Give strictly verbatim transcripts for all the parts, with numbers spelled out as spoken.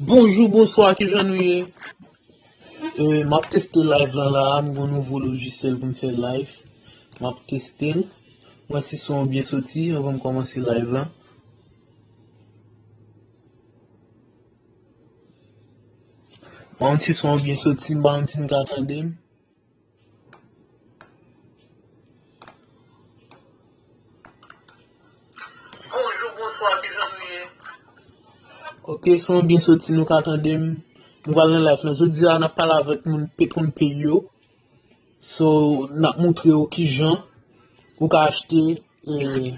Bonjou, bonswa, kijan nou ye? E, m ap teste live lan la, m gen nouvo lojisyèl pou m fè live. M ap teste l. Mwen si son byen soti anvan m kòmanse live lan. Mwen si son byen soti, m pa konn si n ka tande m. Bonjou, bonswa, kijan nou ye? Ok, son byen soti, nou ka tande m. Nou pral nan live lan. Jodi a, n ap pale avèk moun Petron Pay yo. So, n ap montre w kijan ou ka achte, eh,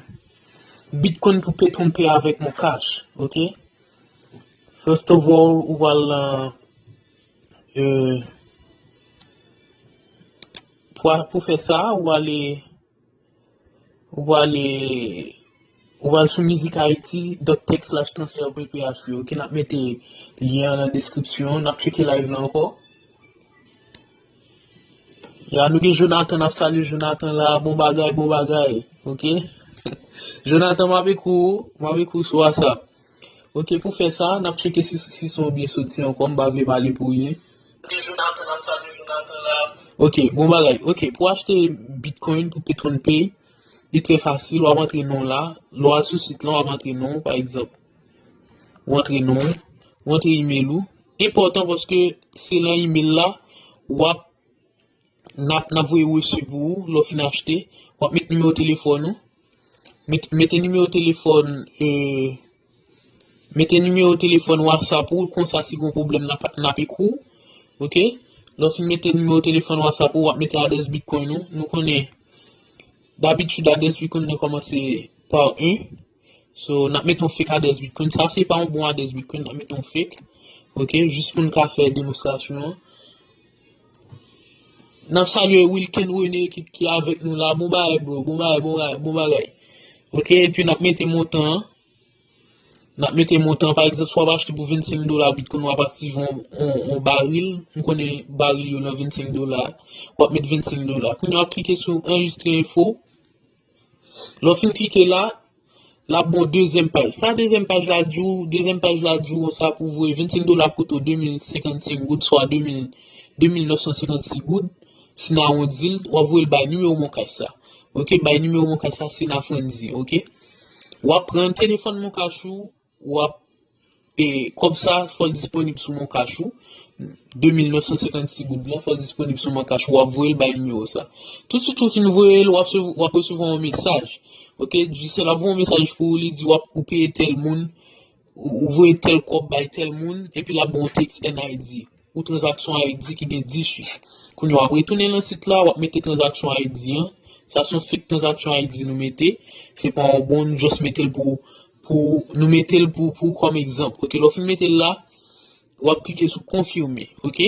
Bitcoin pou Petron Pay avèk Mon Cash, ok? First of all, ou pral, eh, eh, pou, pou fè sa, ou ale, ou ale, ou al sou Mizik Ayiti, dot tech slash transfer P P H P, ok? N ap mete lyen an nan deskripsyon, n ap tcheke live lan ankò. Ya, nou gen Jonathan, n ap salye Jonathan la, bon bagay, bon bagay, ok? Jonathan, m ap ekri w, m ap ekri w sou WhatsApp. Ok, pou fè sa, n ap tcheke si, si son byen soti ankò, m pa vle pale pou ryen. Ok, bon bagay. Ok, pou achte Bitcoin pou Petron Pay, li trè fasil, w ap antre non w la. Lè w al sou sit lan, w ap antre non w, pa egzanp. W antre non w, w antre imel ou. Enpòtan paske se lan imel la, w ap, n ap, n ap voye resi pou ou, lè w fin achte, w ap met nimewo telefòn ou. Met, mete nimewo telefòn, eh, mete nimewo telefòn WhatsApp ou, konsa si gon pwoblèm n ap, n ap ekri w, ok? Lè w fin mete nimewo telefòn WhatsApp ou, w ap mete adrès Bitcoin ou. Nou konnen, dabitid, adrès Bitcoin nan kòmanse pa en. So, n ap mete yon fake adrès Bitcoin. Sa se pa yon bon adrès Bitcoin, n ap mete yon fake. Ok, jis pou n ka fè demonstrasyon an. N ap salye Wilken René ki, ki avèk nou la. Bon bagay, bro. Bon bagay, bon bagay, bon bagay. Ok, epi n ap mete montan an. N ap mete montan, pa egzanp, si w ap achte pou vennsenk dola Bitcoin, w ap aktive yon, yon, yon baril. M konnen baril yo nan vennsenk dola. W ap met vennsenk dola. Kounye a w ap klike sou anrejistre enfo. Lè w fin klike la, l ap ba w dezyèm paj. Sa dezyèm paj la di w, dezyèm paj la di w sa pou voye vennsenk dola ap koute w de mil senkannsenk goud, swa de mil, de mil nèf san senkannsis goud. Si n awondi l, w ap voye l bay nimewo Mon Cash sa. Ok, bay nimewo Mon Cash sa, se nan Frenzy, ok? W ap pran telefòn Mon Cash ou, w ap, e, kòb sa, fò l disponib sou Mon Cash ou. De mil nèf san senkannsis goud lan, fò l disponib sou Mon Cash ou, w ap voye l bay nimewo sa. Toutswit ou fin voye l, w ap, w ap resevwa yon mesaj. Ok, Digicel ap voye yon mesaj pou ou, li di w ap, ou peye tèl moun, ou, ou voye tèl kòb bay tèl moun, epi l ap ba w yon teks N I D. Ou tranzaksyon I D ki gen dis chif. Kounye a w ap retounen nan sit la, w ap mete tranzaksyon I D an. Sa se yon fake tranzaksyon I D nou mete. Se pa yon bon, nou just mete l pou, pou, nou mete l pou, pou kòm egzanp. Ok, lè w fin mete l la, w ap klike sou konfime. Ok?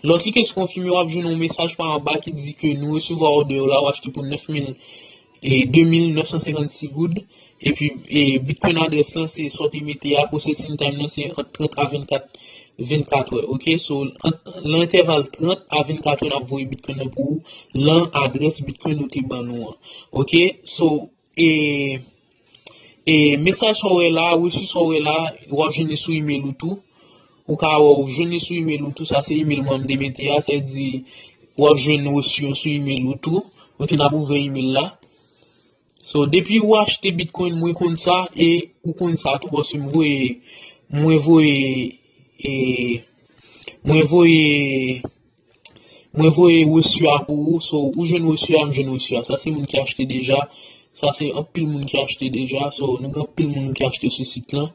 Lè w klike sou konfime, w ap jwenn yon mesaj pa anba ki di ke nou resevwa òdè w la, w achte pou nèf mil e de mil nèf san senkannsis goud. Epi, e, Bitcoin adrès lan, se sa w te mete a, processing time lan, se ant trant a vennkat, vennkat è, ok? So, ant, nan entèval trant a vennkat è, n ap voye Bitcoin nan pou ou, lan adrès Bitcoin ou te ban nou an. Ok? So, e, e, mesaj sa w wè la, resi sa w wè la, w ap jwenn li sou email ou tou. Ou ka wè, w jwenn li sou email ou tou, sa se email mwen m te mete a, sa di, w ap jwenn resi yo sou email ou tou. Ok, n ap ouvè email la. So, depi ou achte Bitcoin, mwen konn sa, e ou konn sa tou, paske m voye, mwen voye, e, mwen voye, mwen voye resi a pou ou, so, ou jwenn resi a, m jwenn resi a. Sa se moun ki achte deja, sa se anpil moun ki achte deja, so, nou gen anpil moun ki achte sou sit lan.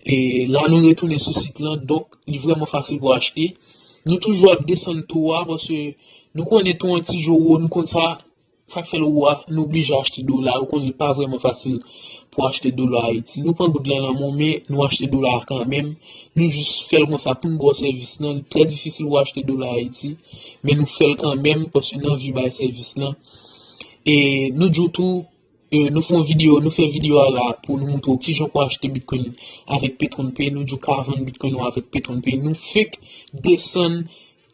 E la, nou retounen sou sit lan, donk, li vrèman fasil pou achte. Nou toujou ap desann to a, paske nou konnen to an ti jan wo, nou konn sa, sa k fè l ou a, nou oblije achte dola. Ou konnen li pa vrèman fasil pou achte dola Ayiti. Nou pran goud lan nan men w, men nou achte dola a kanmenm. Nou jis fè l konsa pou n ba w sèvis lan. Li trè difisil pou achte dola Ayiti, men nou fè l kanmenm paske n anvi bay sèvis lan. E nou di w tou, e, nou fè yon videyo, nou fè videyo a la pou nou montre w kijan pou achte Bitcoin avèk Petron Pay. Nou di w ka vann Bitcoin ou avèk Petron Pay. Nou fenk desann,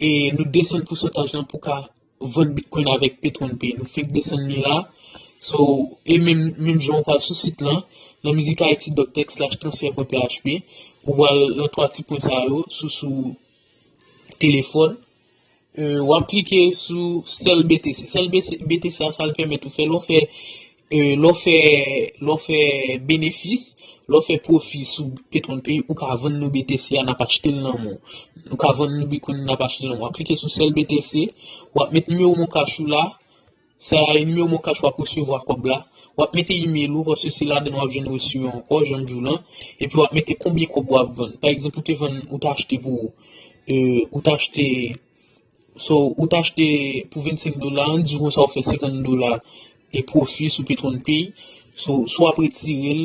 e nou desann pousantaj lan pou ka vann Bitcoin avèk Petron Pay. Nou fenk desann li la. So, e menm, menm jan ou pral sou sit lan, nan Music I T dot tech slash transfer point P H P, ou pral nan twa ti pwen sa yo, sou, sou telefòn. E, w ap klike sou Sell B T C. Sell B T C a, sa l pèmèt ou fè, lè w fè, e, lè w fè, lè w fè benefis, lè w fè pwofi sou Petron Pay, ou ka vann nou B T C a, n ap achte l nan men w. Ou ka vann nou Bitcoin, n ap achte l nan men w. W ap klike sou Sell B T C, w ap met nimewo MonCash ou la, sa a, nimewo MonCash w ap resevwa kòb la. W ap mete imel ou, paske se ladan w ap jwenn resi yo ankò, jan m di w lan. Epi w ap mete konbyen kòb w ap vann. Pa egzanp, ou te vann, ou t achte pou, e, ou t achte, so, ou t achte pou vennsenk dola, ann di konsa w fè senkant dola e pwofi sou Petron Pay. So, si w ap retire l,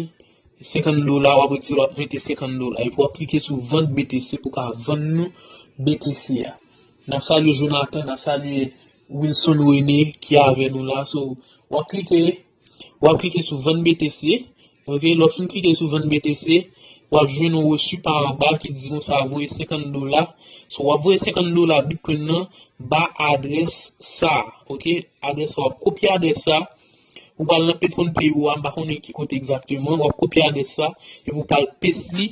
senkant dola, w ap retire, w ap mete senkant dola. Epi w ap klike sou vant B T C pou w ka vann nou B T C a. N ap salye Jonathan, n ap salye Wilson René ki avè nou la. So, w ap klike, w ap klike sou vann B T C. Ok, lè w fin klike sou vann B T C, w ap jwenn yon resi pa anba ki di konsa voye senkant dola. So, w ap voye senkant dola Bitcoin nan ba adrès sa. Ok, adrès sa, w ap kopye adrès sa. Ou pral nan Petron Pay ou a, m pa konnen ki kote egzakteman, w ap kopye adrès sa, epi w pral pes li,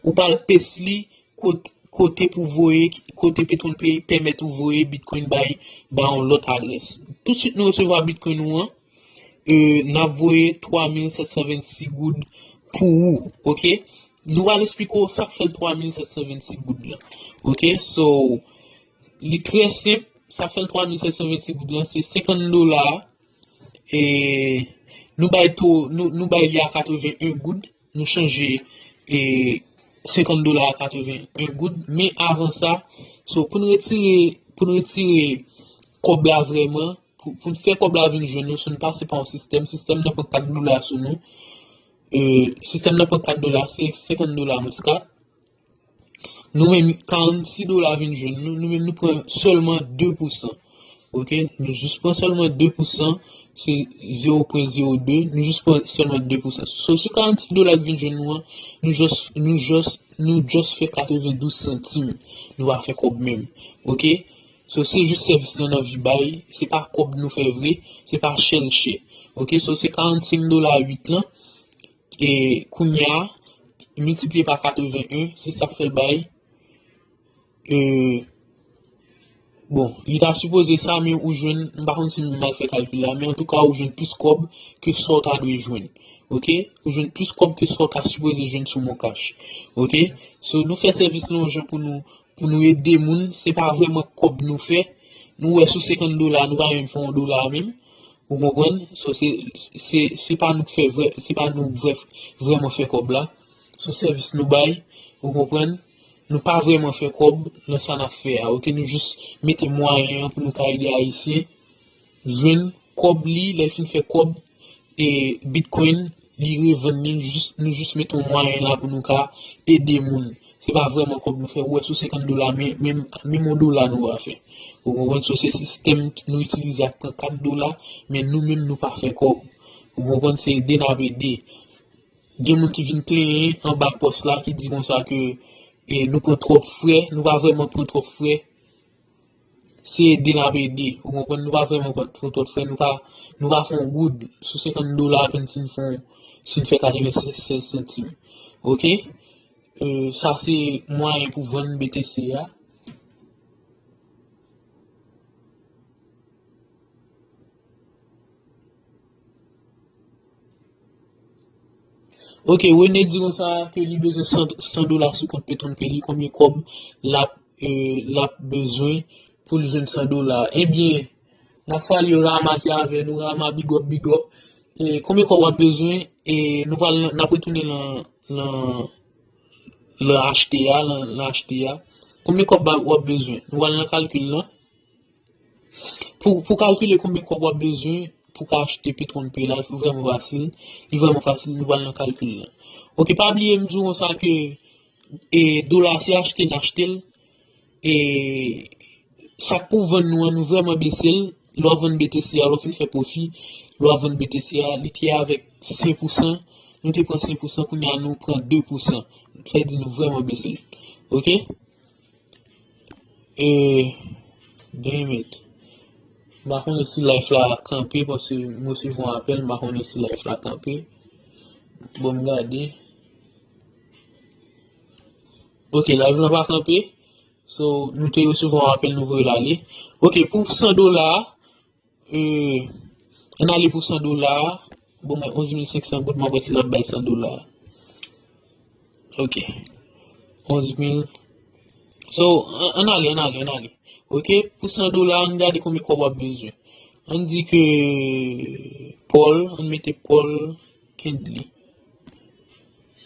ou pral pes li kot-, kote pou voye, kote Petron Pay pèmèt ou voye Bitcoin bay, bay yon lòt adrès. Tousuit nou resevwa Bitcoin ou an, e, n ap voye twa mil sèt san vennsis goud pou ou, ok? Nou pral esplike w sa k fè l twa mil sèt san vennsis goud la, ok? So, li trè senp, sa k fè l twa mil sèt san vennsis goud la, se senkant dola, e, nou bay to, nou, nou bay li a katreven en goud, nou chanje, e, senkant dola a katreven en goud, men avan sa, so, pou n retire, pou n retire kòb la vrèman, pou, pou n fè kòb la vin jwenn nou, si n pase pa yon sistèm, sistèm nan pran kat dola sou nou, e, sistèm nan pran kat dola, se senkant dola mwens kat. Nou menm, karannsis dola vin jwenn nou, nou menm nou pran sèlman de pousan. Ok? Nou jis pran sèlman de pousan, se zewo pwen zewo de, nou jis pran sèlman de pousan. So, sou karannsis dola k vin jwenn nou an, nou just, nou just, nou just fè katrevendouz santim. Nou pa fè kòb menm. Ok? So, se jis sèvis lan n anvi bay, se pa kòb nou fè vre, se pa chèlchè. Ok? So, se karannsenk dola uit lan, e kounye a, miltipliye pa katreven en, se sa k fè l bay. E, bon, li ta sipoze sa, men ou jwenn, m pa konn si m mal fè kalkil la, men antouka, ou jwenn plis kòb ke sa w ta dwe jwenn. Ok? Ou jwenn plis kòb ke sa w ta sipoze jwenn sou MonCash. Ok? So, nou fè sèvis lan yon jan pou nou, pou nou ede moun, se pa vrèman kòb nou fè. Nou wè sou senkant dola, nou pa menm fè yon dola menm. Ou konprann? So, se, se, se pa nou k fè vrè, se pa nou vrè, vrèman fè kòb la. Se sèvis nou bay, ou konprann? Nou pa vrèman fè kòb nan sa n ap fè a, ok? Nou jis mete mwayen an pou nou ka ede Ayisyen jwenn kòb li, lè l fin fè kòb, e Bitcoin, li revann li, nou jis, nou jis mete yon mwayen la pou nou ka ede moun. Se pa vrèman kòb nou fè, ou wè sou senkant dola, men, men, menm yon dola nou pa fè. Ou konprann? So, se sistèm nou itilize ak pran kat dola, men nou menm nou pa fè kòb. Ou konprann? Se ede n ap ede. Gen moun ki vin plenyen anba pòs la, ki di konsa ke, e, nou pran twòp frè, nou pa vrèman pran twòp frè. Se ede n ap ede, ou konprann, nou pa vrèman pran twòp frè, nou pa, nou pa fè yon goud sou senkant dola apèn si n fè, si n fè katrevennsèz santim. Ok? E, sa se mwayen pou vann B T C a. Ok, Rene di konsa ke li bezwen san, san dola sou kont Petron Pay li, konbyen kòb l ap, e, l ap bezwen pou l jwenn san dola. Ebyen, n ap salye Rama ki avè nou, Rama, big up, big up. E, konbyen kòb w ap bezwen? E, nou pral, n ap retounen nan, nan, nan achte a, nan, nan achte a. Konbyen kòb w ap bezwen? Nou pral nan kalkil lan. Pou, pou kalkile konbyen kòb w ap bezwen pou ka achte Petron Pay la, li vrèman fasil. Li vrèman fasil, nou pral nan kalkil lan. Ok, pa bliye m di w konsa ke, e, dola se achte n achte l. E sa k pou vann nou an, nou vrèman bese l. Lè w vann B T C a, lè w fin fè pwofi, lè w vann B T C a, li te avèk senk pousan, nou te pran senk pousan, kounye a nou pran de pousan. Sa vle di nou vrèman bese l. Ok? E, damn it. M pa konnen si live la kanpe, paske m resevwa apèl, m pa konnen si live la kanpe. Bon, m gade. Ok, live la pa kanpe. So, nou te resevwa yon apèl, nou voye l ale. Ok, pou san dola, euh, ann ale pou san dola. Bon, mwen onz mil senk san goud, mwen wè si l ap bay san dola. Ok. Onz mil. So, ann ale, ann ale, ann ale. Ok, pou san dola, ann gade konbyen kòb w ap bezwen. Ann di ke Paul, ann mete Paul Kendley.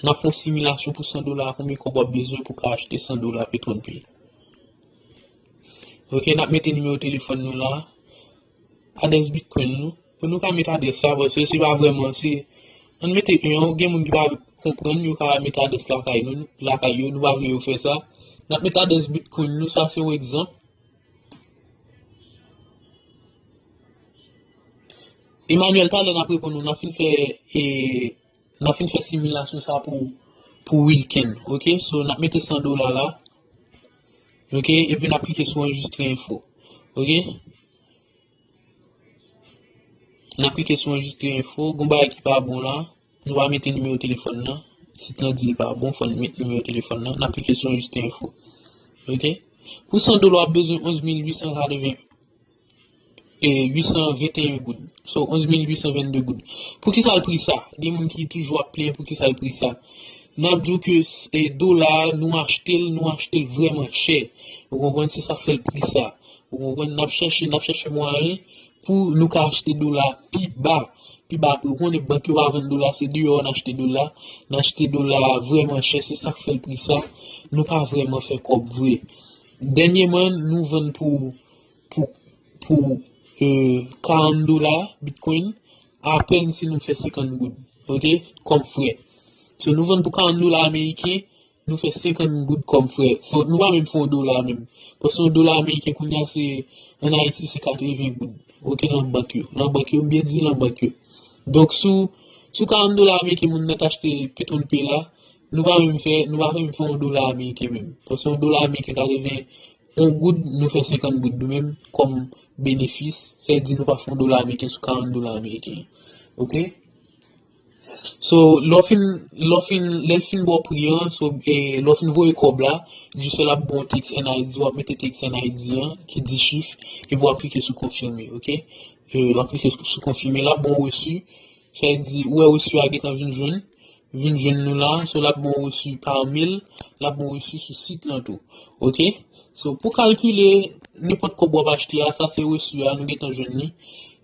N ap fè yon similasyon pou san dola, konbyen kòb w ap bezwen pou ka achte san dola Petron Pay. Ok, n ap mete nimewo telefòn nou la, adrès Bitcoin nou. Pou nou ka mete adrès sa, paske se pa vrèman, se, ann mete yon, gen moun ki pa konprann, yo ka mete adrès lakay nou, lakay yo, nou pa vle yo fè sa. N ap mete adrès Bitcoin nou, sa se yon egzanp. Emmanuel, talè n ap reponn ou, n ap fin fè, e, n ap fin fè similasyon sa pou, pou Wilken, ok? So, n ap mete san dola la, ok? Epi n ap klike sou anrejistre enfo, ok? N ap klike sou anrejistre enfo, gon bagay ki pa bon la, nou pa mete nimewo telefòn nan, sit lan di l pa bon, fò n met nimewo telefòn nan, n ap klike sou anrejistre enfo, ok? Pou san dola, w ap bezwen onz mil uit san katreven, e, uit san venteyen goud. So, onz mil uit san vennde goud. Poukisa l pri sa? Gen moun ki toujou ap plenyen poukisa l pri sa. N ap di w ke, e, dola, nou achte l, nou achte l vrèman chè. Ou konprann? Se sa k fè l pri sa. Ou konprann? N ap chèche, n ap chèche mwayen pou nou ka achte dola pi ba. Pi ba, pou ou konnen bank yo pa vann dola, se deyò n achte dola. N achte dola vrèman chè, se sa k fè l pri sa. Nou pa vrèman fè kòb vre. Dènyèman, nou vann pou, pou, pou, e, karant dola Bitcoin, apèn si nou fè senkant goud, ok, kòm frè. So, nou vann pou karant dola ameriken, nou fè senkant goud kòm frè. So, nou pa menm fè yon dola menm. Paske yon dola ameriken kounye a se, ann Ayiti, se katreven goud. Ok, nan bank yo. Nan bank yo, m byen di nan bank yo. Donk, sou, sou karant dola ameriken moun nan t achte Petron Pay la, nou pa menm fè, nou pa menm fè yon dola ameriken menm. Paske yon dola ameriken katreven yon goud, nou fè senkant goud nou menm kòm benefis. Sa vle di nou pa fè yon dola ameriken sou karant dola ameriken. Ok? So, lè w fin, lè w fin, lè l fin ba w pri an, so, e, lè w fin voye kòb la, jis l ap ba w teks N I D, w ap mete teks N I D an, ki dis chif, epi w ap klike sou konfime, ok? E, w ap klike sou, sou konfime, l ap ba w resi, sa vle di, ou wè resi a gentan vin jwenn, vin jwenn nou la, so, l ap ba w resi pa mail, l ap ba w resi sou sit lan tou, ok? So, pou kalkile nenpòt kòb w ap achte a, sa se resi a, nou gentan jwenn li.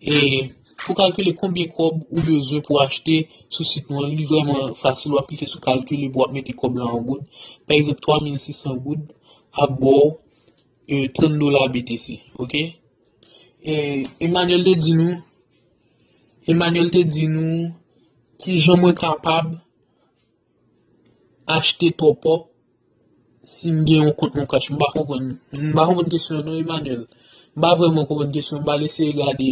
E pou kalkile konbyen kòb ou bezwen pou achte sou sit nou an, li vrèman fasil. W ap klike sou kalkile, epi w ap mete kòb la an goud. Pa egzanp, twa mil sis san goud ap ba w, e, trant dola B T C, ok? E, Emmanuel te di nou, Emmanuel te di nou kijan mwen kapab achte top up si m gen yon kont Moncash. M pa konprann. M pa konprann kesyon an non, Emmanuel. M pa vrèman konprann kesyon an. M pral eseye gade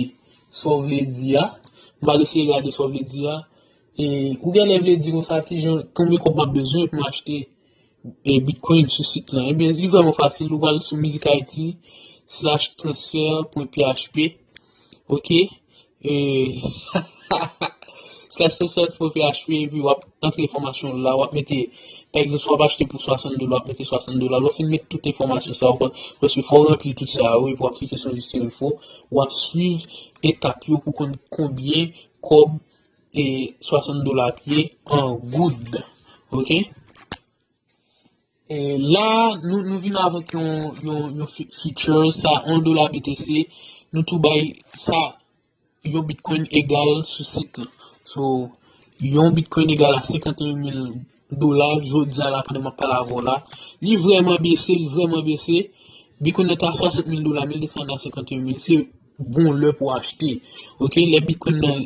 sa w vle di a. M pral eseye gade sa w vle di a. E, ou genlè vle di konsa, kijan, konbyen kòb m ap bezwen pou m achte, e, Bitcoin sou sit lan. Ebyen, li vrèman fasil. Ou pral sou Music I T slash transfer pwen P H P. Ok? E, sa se sèl fo P H P, epi w ap antre enfòmasyon w la, w ap mete, pa egzanp, si w ap achte pou swasant dola, w ap mete swasant dola. Lè w fin met tout enfòmasyon sa yo, paske fò w ranpli tout sa yo, epi w ap klike sou anrejistre enfo, w ap swiv etap yo pou konn konbyen kòb e swasant dola ap ye an goud. Ok? E la, nou, nou vin avèk yon, yon, yon fi-, feature, sa, yon dola B T C, nou tou bay sa, yon Bitcoin egal sou sit lan. So, yon Bitcoin egal a senkanteyen mil dola, jodi a la, pandan m ap pale avè w la. Li vrèman bese, li vrèman bese. Bitcoin nan te a swasant mil dola, men l desann a senkanteyen mil. Se bon lè pou achte. Ok, lè Bitcoin nan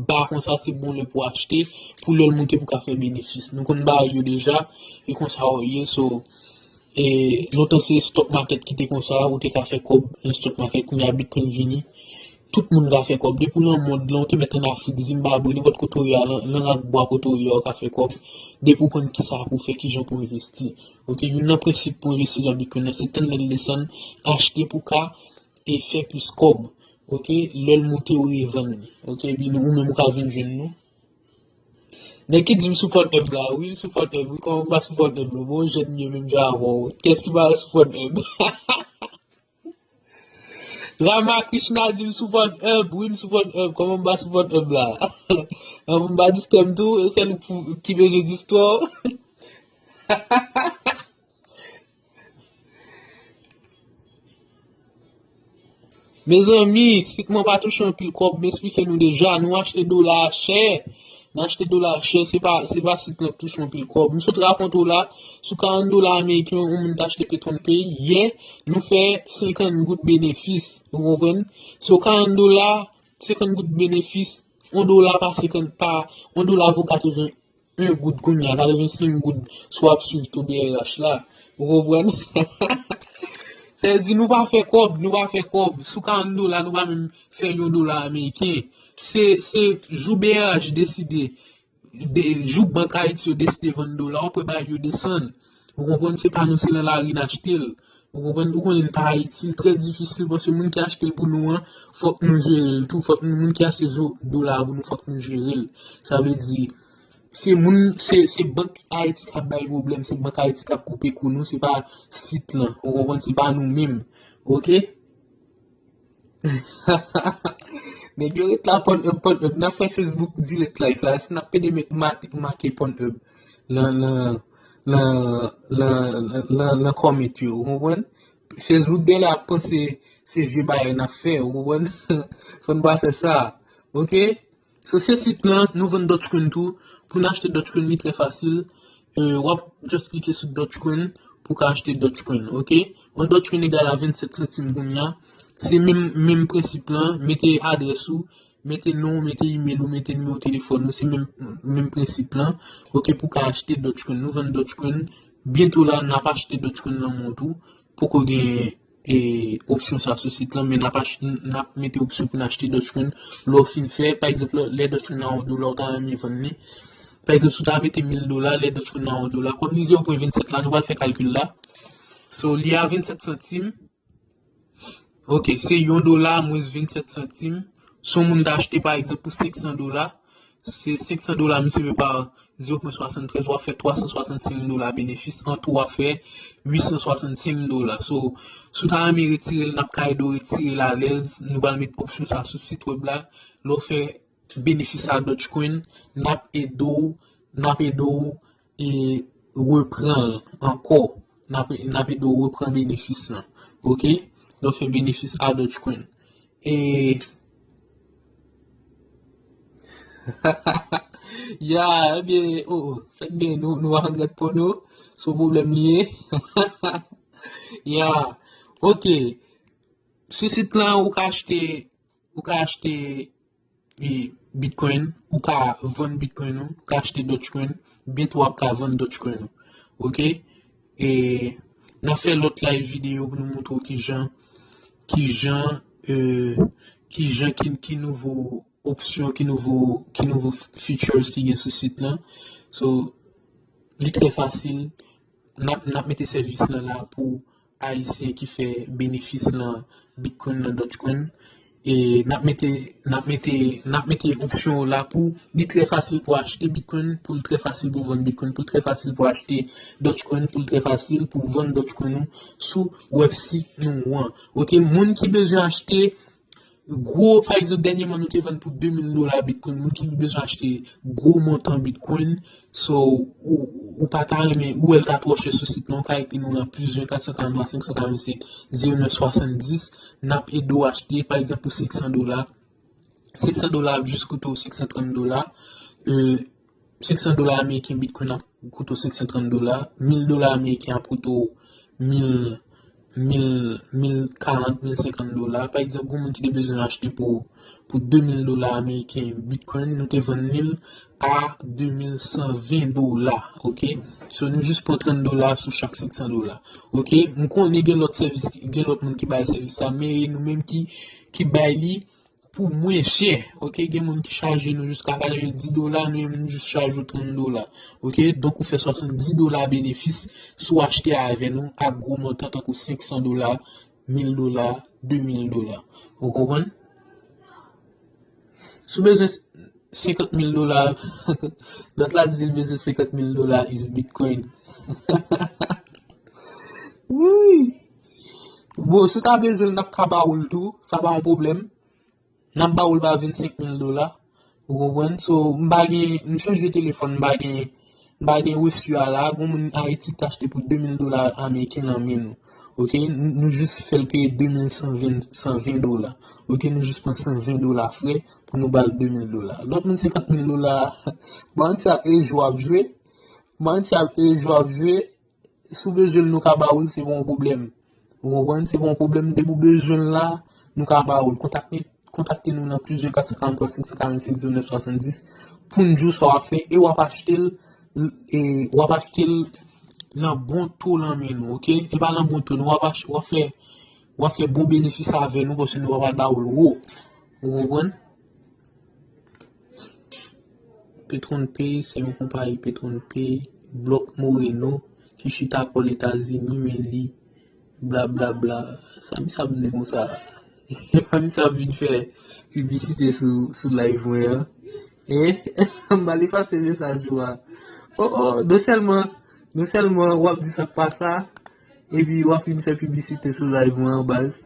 ba konsa, se bon lè pou achte, pou lè l moute pou ka fè benefis. Nou konn bagay yo deja, e konsa yo ye, so, e, lontan se stock market ki te konsa, ou te ka fè kòb nan stock market, kounye a Bitcoin vini, tout moun ka fè kòb. Depi w nan mond lan, ou te mèt ann Afrik, Zimbabwe, nenpòt kote w ye a, nan, nan rak bwa kote w ye a, ou ka fè kòb. Depi w konn kisa pou w fè, kijan pou w envesti. Ok, youn nan prensip pou envesti nan Bitcoin nan, se tann lè l desann, achte pou ka, e fè plis kòb. Ok, lè l moute ou revann li. Ok, epi nou, ou menm ou ka vin jwenn nou. Nèg ki di m sou Pornhub la, wi, m sou Pornhub, wi, kòman m pa sou Pornhub la? Bon, jèn yo menm jan avè w. Kès ki pa sou Pornhub? Rama Krishna di m sou Pornhub, wi, m sou Pornhub, kòman m pa sou Pornhub la? An, m pa distè m tou, e sèl ou pou, ki bezwen distè w. Mezanmi, sit mwen pa touche anpil kòb, m esplike nou deja, nou achte dola a chè. Nou achte dola a chè, se pa, se pa sit lan k touche anpil kòb. M sot rakonte w la, sou karant dola ameriken, yon moun t achte Petron Pay, yè, nou fè senkant goud benefis. Ou konprann? Sou karant dola, senkant goud benefis, yon dola pa senkant pa, yon dola vo katreven en goud kounye a, katrevensenk goud si w ap swiv to B R H la. Ou konprann? Sa vle di nou pa fè kòb, nou pa fè kòb. Sou karant dola, nou pa menm fè yon dola ameriken. Se, se jou B R H deside, de, jou Bank Ayiti yo deside vann dola, w ap wè bagay yo desann. Ou konprann? Se pa nou se nan lari n achte l. Ou konprann? Ou konnen pa Ayiti, l trè difisil paske moun ki achte l pou nou an, fòk nou jere l tou. Fòk nou, moun ki achte zo dola pou nou, fòk nou jere l. Sa vle di, se moun, se, se Bank Ayiti k ap bay pwoblèm, se Bank Ayiti k ap koupe kou nou, se pa sit lan. Ou konprann? Se pa nou menm. Ok? Nèg yo ret la Pornhub, Pornhub. N ap fè Facebook delete live la. Si n ap pede met ma-, make Pornhub nan, nan, nan, nan, nan, nan, nan comment yo, ou konprann? Facebook genlè ap panse se vye bagay n ap fè, ou konprann? Fò n pa fè sa, ok? So, se sit lan, nou vann Dogecoin tou. Pou n achte Dogecoin, li trè fasil. E, w ap just klike sou Dogecoin pou w ka achte Dogecoin, ok? Yon Dogecoin egal a vennsèt santim kounye a. Se menm, menm prensip lan, mete adrès ou, mete non, mete email ou, mete nimewo telefòn ou, se menm, menm prensip lan. Ok, pou w ka achte Dogecoin. Nou vann Dogecoin. Byento la, n ap achte Dogecoin nan men w tou. Poko gen e, opsyon sa sou sit lan, men n ap ach-, n ap mete opsyon pou n achte Dogecoin. Lè w fin fè, pa egzanp, lè Dogecoin nan yon dola, ou ta renmen vann li. Pa egzanp, si w ta mete mil dola, lè Dogecoin nan yon dola, kòm li zewo pwen vennsèt la, nou pral fè kalkil la. So, li a vennsèt santim. Ok, se yon dola mwens vennsèt santim. Si yon moun ta achte, pa egzanp, pou senksan dola, se senksan dola miltipliye pa zewo pwen swasanntrèz, w ap fè twa san swasannsenk dola benefis. An tou, w ap fè uit san swasannsenk dola. So, si w ta renmen retire l, n ap ka ede w retire l alèz. Nou pral met opsyon sa sou sit wèb la. Lè w fè benefis a Dogecoin, n ap ede w, n ap ede w e repran l ankò. N ap, n ap ede w repran benefis lan. Ok? Donk, fè benefis a Dogecoin. E, ya, ebyen, oh, oh, fèk byen, nou, nou pa konn gad pòno, se yon pwoblèm li ye. Ya, ok. Sou sit lan, ou ka achte, ou ka achte e, Bitcoin, ou ka vann Bitcoin ou, ou ka achte Dogecoin, byento w ap ka vann Dogecoin ou. Ok? E n ap fè lòt live videyo pou nou montre w kijan, kijan, e, kijan, ki, ki nouvo opsyon, ki nouvo, ki nouvo features ki gen sou sit lan. So, li trè fasil. N ap, n ap mete sèvis lan la pou Ayisyen ki fè benefis nan Bitcoin, nan Dogecoin. E n ap mete, n ap mete, n ap mete opsyon yo la pou li trè fasil pou achte Bitcoin, pou l trè fasil pou vann Bitcoin, pou l trè fasil pou achte Dogecoin, pou l trè fasil pou vann Dogecoin ou sou wèbsit nou an. Ok, moun ki bezwen achte gwo, pa egzanp, dènyèman nou te vann pou de mil dola Bitcoin, moun ki bezwen achte gwo montan Bitcoin, so, ou, ou pa ta renmen, ou wè l ta twò chè sou sit lan, ou ka ekri nou nan plis ven kat san karanntwa senk san karannsèt zewo nèf swasanndis, n ap ede w achte, pa egzanp, pou senk san dola, senk san dola ap jis koute w senk san trant dola, e, senk san dola ameriken Bitcoin ap koute w senk san trant dola, mil dola ameriken ap koute w mil, mil, mil karant, mil senkant dola. Pa egzanp, gen moun ki te bezwen achte pou, pou de mil dola ameriken Bitcoin, nou te vann li l a de mil san ven dola, ok? So, nou jis pran trant dola sou chak senk san dola, ok? M konnen gen lòt sèvis, gen lòt moun ki bay sèvis sa, men e nou menm ki, ki bay li, pou mwen chè. Ok, gen moun ki chaje nou jiska katrevenndis dola, nou menm nou jis chaje w trant dola. Ok, donk ou fè swasanndis dola benefis si w achte avè nou ak gwo montan tankou senk san dola, mil dola, de mil dola. Ou konprann? Si w bezwen senkant mil dola, lòt la di l bezwen senkant mil dola is Bitcoin. Wi! Bon, si w ta bezwen l, n ap ka ba w l tou, sa pa yon pwoblèm. N ap ba w l pa vennsenk mil dola. Ou konprann? So, m pa gen, m chanje telefòn, m pa gen, m pa gen resi a la. Gon moun Ayiti k t achte pou de mil dola ameriken nan men nou. Oke? Nou, nou jis fè l peye de mil san ven, san ven dola. Oke? Nou jis pran san ven dola frè pou nou ba l de mil dola. Lòt moun senkant mil dola, bon, sa e jwe w ap jwe. Bon, sa e jwe w ap jwe. Si w bezwen l, nou ka ba w l, se pa yon pwoblèm. Ou konprann? Se pa yon pwoblèm. Depi w bezwen l la, nou ka ba w l. Kontakte, kontakte nou nan plis de kat san karanntwa senk san karannsenk zewo nèf swasanndis pou n di w sa w ap fè e w ap achte l, e w ap achte l nan bon to nan men nou, oke? E pa nan bon to, nou w ap ach-, w ap fè, w ap fè bon benefis avè nou paske nou p ap al ba w l wo. Ou konprann? PetronPay se yon konpayi PetronPay, Block Moreno, ki chita kò l Etazini, men li blablabla. Sa misye ap di konsa? Epa misye ap vin fè piblisite sou, sou live mwen an. E, m pral efase mesaj ou a. Oh, oh, non sèlman, non sèlman w ap di sa k pa sa, epi w ap vin fè piblisite sou live mwen an, baz.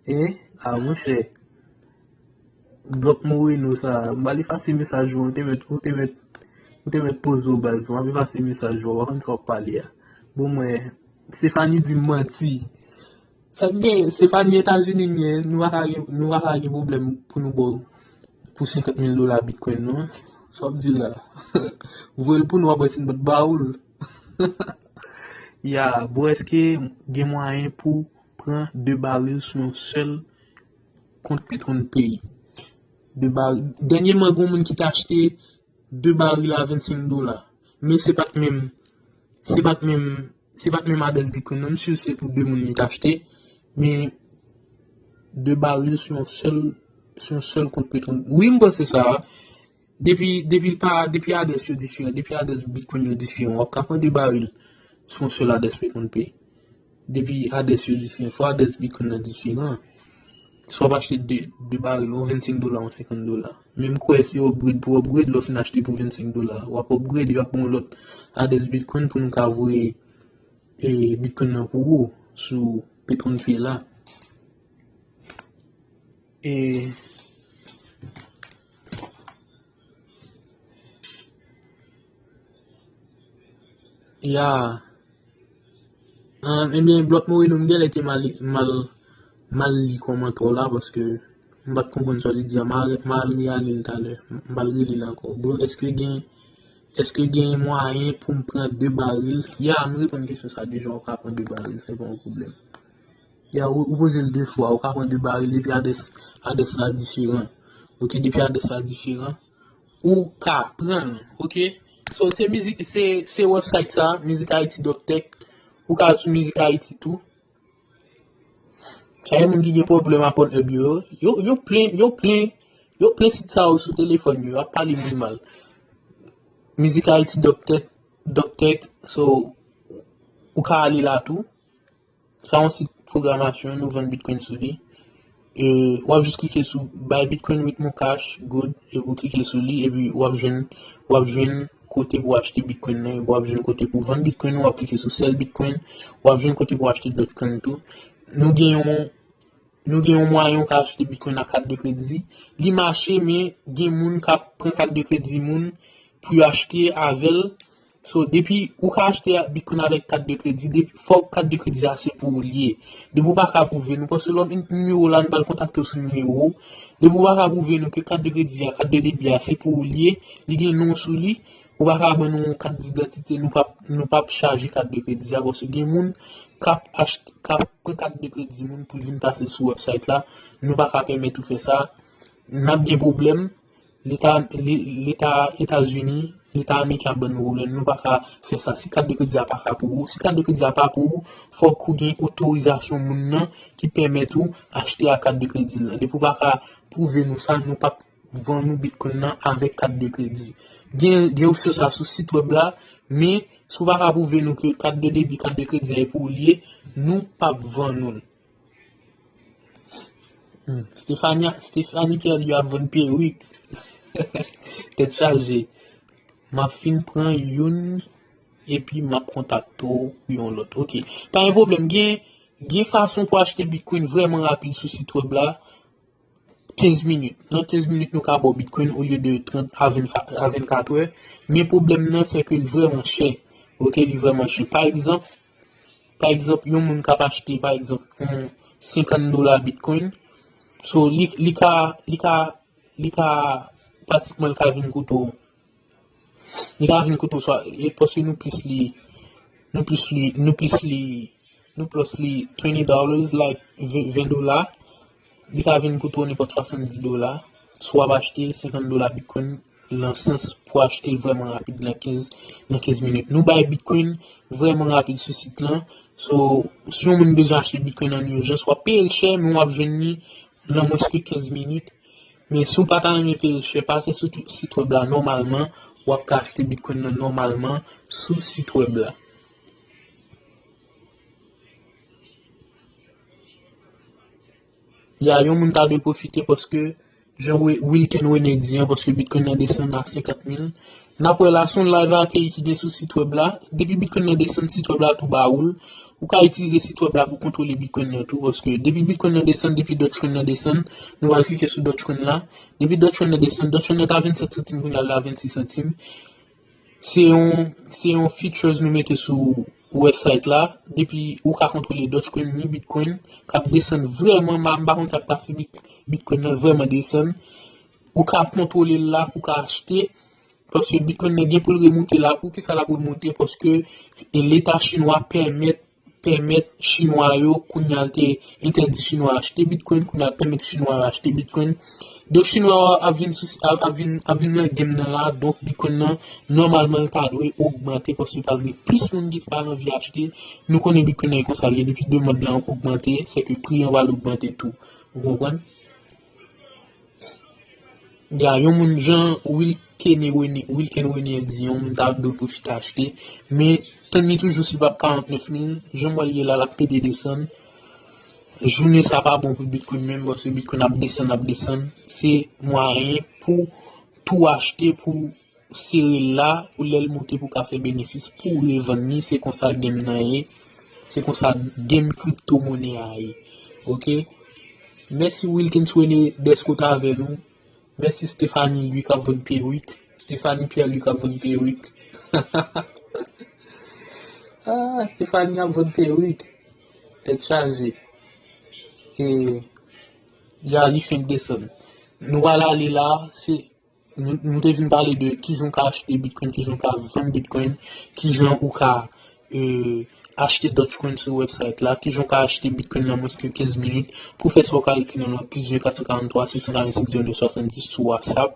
E, a, monchè. Block Moreno sa, m pral efase mesaj ou, ou te mèt, ou te mèt, ou te mèt poze w baz, m ap efase mesaj ou, w pa konn sa w ap pale a. Bon, mwen, Stefani di m manti. Sa k gen, Stefani Etazini m ye, nou pa ka gen, nou pa ka gen pwoblèm pou nou ba w pou senkant mil dola Bitcoin nou. Sa w ap di la? Voye l pou nou, apre si n pa t ba w l. Ya, bro, èske gen mwayen pou pran de baril sou yon sèl kont PetronPay? De baril. Dènyèman, gen yon moun ki t achte de baril a vennsenk dola. Men se pa t menm, se pa t menm, se pa t menm adrès Bitcoin non, m si se pou de moun li t achte. Men de baril sou yon sèl, sou yon sèl kont Petron. Wi, m panse sa. Depi, depi l pa, depi adrès yo diferan, depi adrès Bitcoin yo diferan, w ap ka pran de baril sou yon sèl adrès PetronPay. Depi adrès yo diferan, fò adrès Bitcoin nan diferan. Si w ap achte de, de baril, yon vennsenk dola, yon senkant dola. Men m kwè se upgrade pou upgrade, lè w fin achte pou vennsenk dola, w ap upgrade, yo ap ba w lòt adrès Bitcoin pou nou ka voye, e, Bitcoin nan pou ou sou PetronPay la. E, ya. Ah, ebyen, Block Moreno, m genlè te mal, mal, mal li kòmantè w la, paske m pa t konprann sa w te di a. M a, m a al reyale l talè. M pral rele l ankò. Bro, èske gen, èske gen mwayen pou m pran de baril? Ya, m reponn kesyon sa deja, ou ka pran de baril, se pa yon pwoblèm. Ya, ou, ou poze l de fwa, ou ka pran de baril depi adrès, adrès la diferan. Oke, depi adrès la diferan, ou ka pran l, oke? So, se mizik, se, se website sa, Mizik Ayiti dot tech, ou ka al sou Mizik Ayiti tou. Sa gen moun ki gen pwoblèm a Pornhub yo, yo, yo plen, yo plen, yo plen sit sa yo sou telefòn yo, y ap pale moun mal. Mizik Ayiti dot tech, dot tech, so, ou ka ale la tou. Sa yon sit pwogramasyon, nou vann Bitcoin sou li. E, w ap jis klike sou Buy Bitcoin with Mocash, good, epi w klike sou li, epi w ap jwenn, w ap jwenn kote pou w achte Bitcoin nan, epi w ap jwenn kote pou w vann Bitcoin, w ap klike sou Sell Bitcoin, w ap jwenn kote pou w achte Dogecoin tou. Nou gen yon, nou gen yon mwayen ou ka achte Bitcoin ak kat de kredi. Li mache, men gen moun k ap pran kat de kredi moun pou yo achte avè l. So, depi ou ka achte Bitcoin avèk kat de kredi, depi, fòk kat de kredi a se pou ou li ye. Depi ou pa ka pwouve nou, paske lòt nimewo la, nou pral kontakte w sou nimewo. Depi ou pa ka pwouve nou ke kat de kredi a, kat de debi a, se pou ou li ye, li gen non sou li, ou pa ka ban nou yon kat didantite, nou p ap, nou p ap chaje kat de kredi a, paske gen moun k ap achte, k ap pran kat de kredi moun pou l vin pase sou website la, nou pa ka pèmèt ou fè sa, n ap gen pwoblèm. Leta, le-, Leta Etazini, Leta Ameriken ap ban nou pwoblèm. Nou pa ka fè sa. Si kat de kredi a pa ka pou ou, si kat de kredi a pa pou ou, fòk ou gen otorizasyon moun nan ki pèmèt ou achte ak kat de kredi l lan. Depi w pa ka pwouve nou sa, nou p ap vann ou Bitcoin nan avèk kat de kredi. Gen, gen opsyon sa sou sit wèb la, men si w pa ka pwouve nou ke kat de debi, kat de kredi a e pou ou li ye, nou p ap vann ou l. Hmm. Stephanie, Stephanie Pierre ap vann perik. Tèt chaje. M ap fin pran youn epi m ap kontakte w pou yon lòt. Ok. Pa gen pwoblèm. Gen, gen fason pou achte Bitcoin vrèman rapid sou sit wèb la. Kenz minit. Nan kenz minit, nou ka ba w Bitcoin olye de trant a vennkat è. Men pwoblèm nan, se ke li vrèman chè. Ok, li vrèman chè. Pa egzanp, pa egzanp, yon moun k ap achte, pa egzanp, yon senkant dola Bitcoin. So, li, li ka, li ka, li ka, pratikman, li ka vin koute w. Li ka vin koute w swa, e paske nou plis li, nou plis li, nou plis li, nou plis li twenty dollars, like, ven, ven dola, li ka vin koute w nenpòt swasanndis dola, si w ap achte senkant dola Bitcoin, nan sans pou achte l vrèman rapid nan kenz, nan kenz minit. Nou bay Bitcoin vrèman rapid sou sit lan. So, si yon moun bezwen achte Bitcoin an ijans, w ap peye l chè, men w ap jwenn li nan mwens ke kenz minit. Men si w pa ta renmen peye l chè, pase sou sit wèb la nòmalman, w ap ka achte Bitcoin nan nòmalman sou sit wèb la. Ya, yon moun ta dwe pwofite paske jan Wi-, Wilken Rene di an, paske Bitcoin nan desann a senkant mil. N ap wè la, se yon live akeyi ki gen sou sit wèb la. Depi Bitcoin nan desann, sit wèb la tou ba ou l. Ou ka itilize sit wèb la pou kontwole Bitcoin nan tou, paske depi Bitcoin nan desann, depi Dogecoin nan desann, nou pral klike sou Dogecoin la. Depi Dogecoin nan desann, Dogecoin nan ta vennsèt santim, kounye a l a vennsis santim. Se yon, se yon features nou mete sou website la. Depi ou ka kontwole Dogecoin ni Bitcoin k ap desann vrèman, m pa konn sa k pase Bit-, Bitcoin nan vrèman desann. Ou ka kontwole l la pou ka achte. Paske Bitcoin nan gen pou l remoute la. Poukisa l ap remoute? Paske e, Leta chinwa pèmèt, pèmèt Chinwa yo, kounye a l te entèdi Chinwa achte Bitcoin, kounye a l pèmèt Chinwa yo achte Bitcoin. Donk, Chinwa yo ap vin sou, ap, ap vin, ap vin nan game nan la. Donk, Bitcoin nan, nòmalman, l ta dwe ogmante paske pral gen plis moun ki pral anvi achte. Nou konnen Bitcoin nan e konsa l ye, depi demann lan ogmante, se ke pri an pral ogmante tou. Ou konprann? Ya, yon moun jan Wilken Rene, Wilken Rene di, yon moun ta dwe pwofite achte. Men, tann li toujou sou bab karant nèf mil, jan m wè l ye la, l ap pede desann. Jounen sa pa bon pou Bitcoin menm, paske Bitcoin ap desann, ap desann. Se mwayen pou tou achte, pou sere l la, pou lè l moute pou ka fè benefis, pou revann li, se konsa game nan ye, se konsa game kripto monnen a ye. Ok? Mèsi Wilkens Rene dèske w t avè nou. Mèsi Stephanie Louis k ap vann perik. Stephanie Pierre Louis k ap vann perik. Ah, Stephanie ap vann perik. Tèt chaje. E, ya li fenk desann. Nou pral ale la, se Nou, nou te vin pale de kijan w ka achte Bitcoin, kijan w ka vann Bitcoin, kijan ou ka, e, achte Dogecoin sou website la, kijan w ka achte Bitcoin nan mwens ke kenz minit. Pou fè sa, w ka ekri nan non, plis de kat san karant twa, senk san karant senk, zewo nèf swasanndis sou WhatsApp.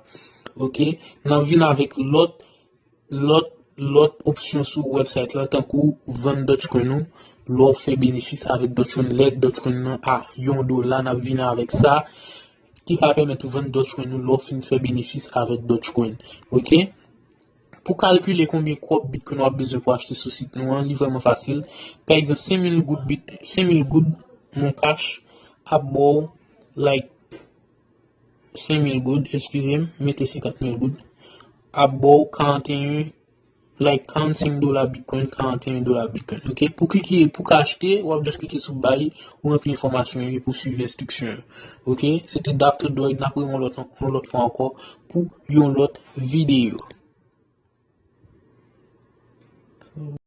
Ok? N ap vin avèk lòt, lòt, lòt opsyon sou website la, tankou vann Dogecoin ou, lè w fè benefis avèk Dogecoin, lè Dogecoin nan a yon dola, n ap vin avèk sa, ki ka pèmèt ou vann Dogecoin ou lè w fin fè benefis avèk Dogecoin. Ok? Pou kalkile konbyen kòb Bitcoin w ap bezwen pou achte sou sit nou an, li vrèman fasil. Pa egzanp, senk mil goud bit, senk mil goud Moncash ap ba w, like, senk mil goud, eskize m, mete senkant mil goud, ap ba w karanteyen, like, karannsenk dola Bitcoin, karanteyen dola Bitcoin. Ok? Pou klike, pou ka achte, w ap just klike sou buy, ou ranpli enfòmasyon yo pou swiv enstriksyon yo. Ok? Se te Doctor Droid, n ap rewè yon lòt, yon lòt fwa ankò pou yon lòt videyo.